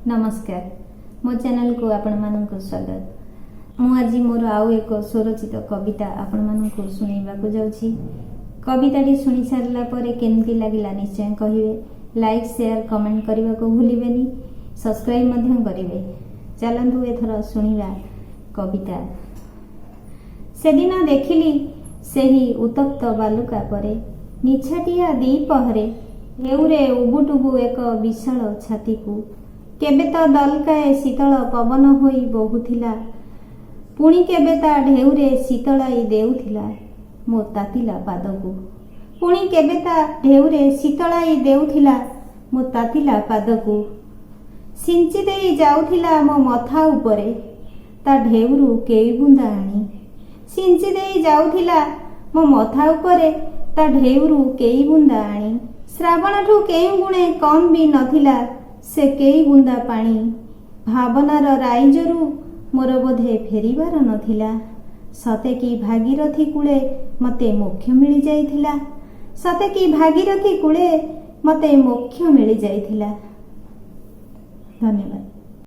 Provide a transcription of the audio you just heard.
ନମସ୍କାର, ମୋ ଚ୍ୟାନେଲକୁ ଆପଣମାନଙ୍କୁ ସ୍ୱାଗତ। ମୁଁ ଆଜି ମୋର ଆଉ ଏକ ସ୍ୱରଚିତ କବିତା ଆପଣମାନଙ୍କୁ ଶୁଣାଇବାକୁ ଯାଉଛି। କବିତାଟି ଶୁଣି ସାରିଲା ପରେ କେମିତି ଲାଗିଲା ନିଶ୍ଚୟ କହିବେ। ଲାଇକ୍, ସେୟାର, କମେଣ୍ଟ କରିବାକୁ ଭୁଲିବେନି। ସବସ୍କ୍ରାଇବ୍ ମଧ୍ୟ କରିବେ। ଚାଲନ୍ତୁ, ଏଥର ଶୁଣିବା କବିତା। ସେଦିନ ଦେଖିଲି ସେହି ଉତ୍ତପ୍ତ ବାଲୁକା ପରେ ନିଛାଟିଆ ଦ୍ୱିପହରେ ଢେଉରେ ଉବୁଟୁବୁ ଏକ ବିଶାଳ ଛାତିକୁ। କେବେ ତ ଦଲକାଏ ଶୀତଳ ପବନ ହୋଇ ବହୁଥିଲା, ପୁଣି କେବେ ତା ଢେଉରେ ଶୀତଳାଇ ଦେଉଥିଲା ମୋ ତାତିଲା ପାଦକୁ। ପୁଣି କେବେ ତା ଢେଉରେ ଶୀତଳାଇ ଦେଉଥିଲା ମୋ ତାତିଲା ପାଦକୁ। ସିଞ୍ଚି ଦେଇ ଯାଉଥିଲା ମୋ ମଥା ଉପରେ ତା ଢେଉରୁ କେଇ ବୁନ୍ଦା ଆଣି। ସିଞ୍ଚି ଦେଇ ଯାଉଥିଲା ମୋ ମଥା ଉପରେ ତା ଢେଉରୁ କେଇ ବୁନ୍ଦା ଆଣି। ଶ୍ରାବଣଠୁ କେଉଁ ଗୁଣେ କମ୍ ବି ନଥିଲା ସେ କେଇ ବୁନ୍ଦା ପାଣି। ଭାବନାର ରାଇଜରୁ ମୋର ବୋଧେ ଫେରିବାର ନଥିଲା। ସତେ କି ଭାଗୀରଥୀ କୂଳେ ମତେ ମୋକ୍ଷ ମିଳିଯାଇଥିଲା। ସତେ କି ଭାଗୀରଥୀ କୂଳେ ମତେ ମୋକ୍ଷ ମିଳିଯାଇଥିଲା। ଧନ୍ୟବାଦ।